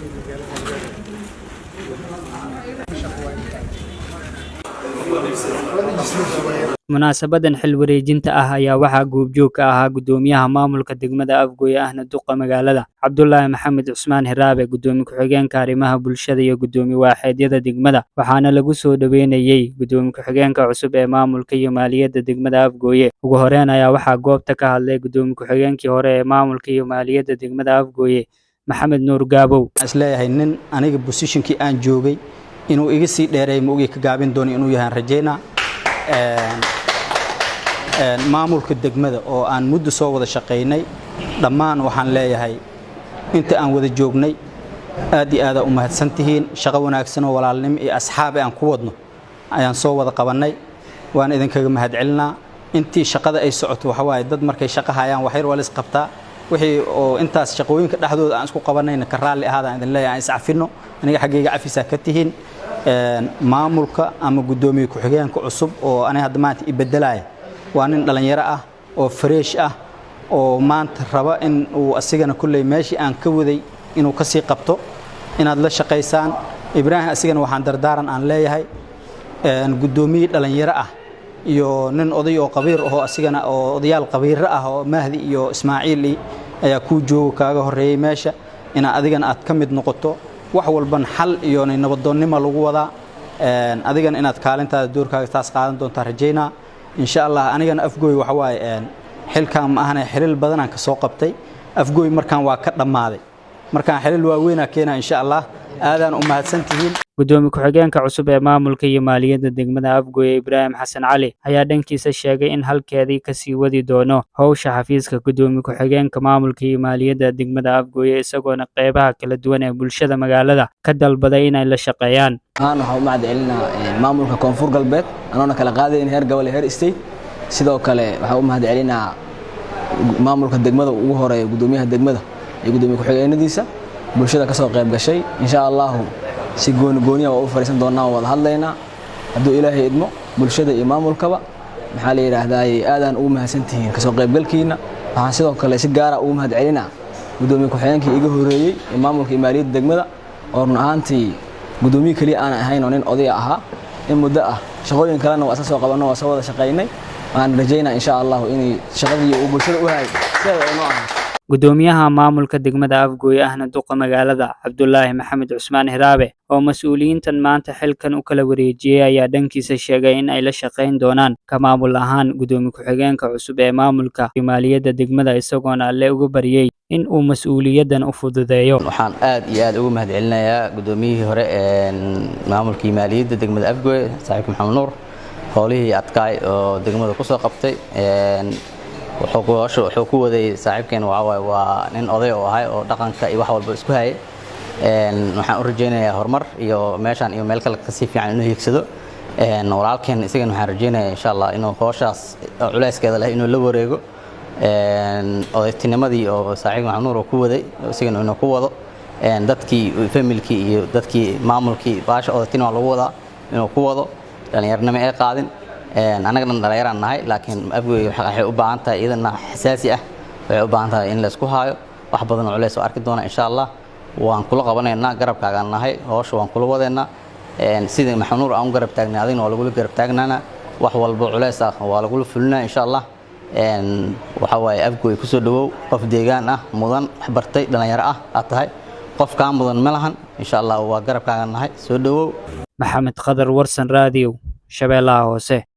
Magaalada shaqo. Munaasabadan xil wareejinta ah ayaa waxaa goobjoog ka ahaa Gudoomiyaha Maamulka Degmada Afgoye ahna Duqa Magaalada, Cabdulaahi Maxamed Cusmaan Hiraabe, Gudoomiye ku-xigeenka Arrimaha Bulshada iyo Gudoomiye Waaxeedyada degmada, waxaana lagu soo dhaweynayay Gudoomiye ku-xigeenka cusub ee Maamulka iyo Maaliyadda Degmada Afgoye. Ugu horeyn ayaa waxaa goobta ka hadlay Gudoomiye ku-xigeenkii hore ee Maamulka iyo Maaliyadda Degmada Afgoye, Maxamed Nuur Gaabow. Isleeyahay nin aniga positionkii aan joogay inuu iga sii dheereey ma ogi ka gaabin doono inuu yahay aan rajaynaa. Maamulka degmada oo aan muddo soo wada shaqaynay dhammaan, waxaan leeyahay inta aan wada joognay aad iyo aada u mahadsan tihiin. Shaqo wanaagsan oo walaalnimo iyo asxaab aan ku wadno ayaan soo wada qabannay, waan idinkaga mahadcelinaa. Intii shaqada ay socoto, waxa waaye dad markay shaqo hayaan wax yar waa la isqabtaa. Wixii oo intaas shaqooyinka dhexdooda aan isku qabanayna ka raalli ahaada aan idin leeyahay, aan iscafino. Aniga xaggayga cafisaa ka tihiin. Maamulka ama guddoomiye ku-xigeenka cusub oo aniga hadda maanta i bedelaya waa nin dhallinyaro ah oo fresh ah oo maanta raba in uu asigana kulley meeshii aan ka waday inuu ka sii qabto, inaad la shaqaysaan. Ibraahim asigana waxaan dardaaran aan leeyahay, guddoomiye dhallinyaro ah iyo nin oday oo qabiir ahoo asigana oo odayaal qabiiro ah oo Mahdi iyo Ismaaciil ayaa kuu jooga kaaga horreeyey meesha, inaad adigana aad ka mid noqoto. Wax walban xal iyo nabadoonnimo lagu wadaa. Adigana inaad kaalintaada doorkaaga taas qaadan doontaa rajaynaa, insha Allah. Anigana Afgooy waxa waaye xilkan ma ahane, xilil badanaan ka soo qabtay Afgooy. Markaan waa ka dhammaaday, markaan xilil waaweynaa keenaa, insha Allah. Aadaan u mahadsantihiin. Gudoomiye ku-xigeenka cusub ee Maamulka iyo Maaliyadda Degmada Afgoye, Ibraahim Xasan Cali, ayaa dhankiisa sheegay in halkeedii kasii wadi doono howsha xafiiska Gudoomiye ku-xigeenka Maamulka iyo Maaliyadda Degmada Afgoye, isagoona qeybaha kala duwan ee bulshada magaalada ka dalbaday inay la shaqeeyaan. Ahaan waxaan u mahad celinaa maamulka Koonfur Galbeed, anoona kala qaadayn heer gobol iyo heer state. Sidoo kale waxaan u mahad celinaa maamulka degmada, ugu horeeya gudoomiyaha degmada iyo gudoomiye ku-xigeenadiisa, bulshada kasoo qayb gashay. Insha Allahu si gooni gooniya waa u fariisan doonaa, waa wada hadlaynaa hadduu Ilaahay idmo. Bulshada iyo maamulkaba, maxaa la yidhaahdaa, aadaan ugu mahadsantihiin kasoo qaybgalkiina. Waxaan sidoo kale si gaara ugu mahad celinaa gudoomiye ku-xigeenkii iga horeeyey ee maamulka iyo maaliyadda degmada, oo run ahaantii gudoomiye keliya aanan ahayn oo nin odaya ahaa in muddo ah. Shaqooyin kalena waa isla soo qabanno, waa soo wada shaqaynay. Waxaan rajaynaa, insha Allahu, inay shaqadii uu bulshada u hayay sideeda ay noo ahayd. Gudoomiyaha maamulka degmada Afgoye ahna Duqa Magaalada, Cabdulaahi Maxamed Cusmaan Hiraabe, oo mas-uuliyiintan maanta xilkan u kala wareejiyey, ayaa dhankiisa sheegay in ay la shaqayn doonaan ka maamul ahaan gudoomiye ku-xigeenka cusub ee maamulka iyo maaliyadda degmada, isagoona Alle uga baryey in uu mas-uuliyaddan u fududeeyo. Waxaan aad iyo aad ugu mahad celinayaa gudoomiyihii hore ee maamulkii maaliyadda degmada Afgoye, saaxiibka Maxamed Nuur, howlihii adkaay oo degmada kusoo qabtay. Wuxuu ku waday saaxiibkeen, waxaa waaye waa nin oday oo ahay oo dhaqanka iyo wax walba isku hayay. Waxaan u rajaynayaa horumar iyo meeshaan iyo meel kale kasii fiican inuu hiigsado. Walaalkeen isagana waxaan rajaynayaa, insha Allah, inuu howshaas culayskeeda leh inuu la wareego, odaytinimadii oo saaxiibka Maxamed Nuur uu ku waday isagana inuu ku wado, dadkii familkii iyo dadkii maamulkii baasha odaytinima lagu wadaa inuu ku wado, dhallinyarnimo ee qaadin. Annaga dhan dhallinyaraan nahay, laakiin Afgoy waxay u baahan tahay iyadana xasaasi ah, waxay u baahan tahay in la isku haayo. Wax badan oo culays oo arki doona, insha Allah, waan kula qabanaynaa, garabkaagaan nahay, howsha waan kula wadaynaa. Sidii Maxamed Nuur aan u garab taagnay, adigna waa lagula garab taagnaana. Wax walbo culays ah waa lagula fulinaa, insha Allah. Waxa waaye Afgoy kusoo dhawow, qof deegaan ah, mudan, wax bartay, dhalinyaro ah aad tahay, qof kaa mudan ma lahan. Insha Allah waa garabkaaga nahay, soo dhawow. Maxamed Khadar Warsan, Raadiyow Shabeellaha Hoose.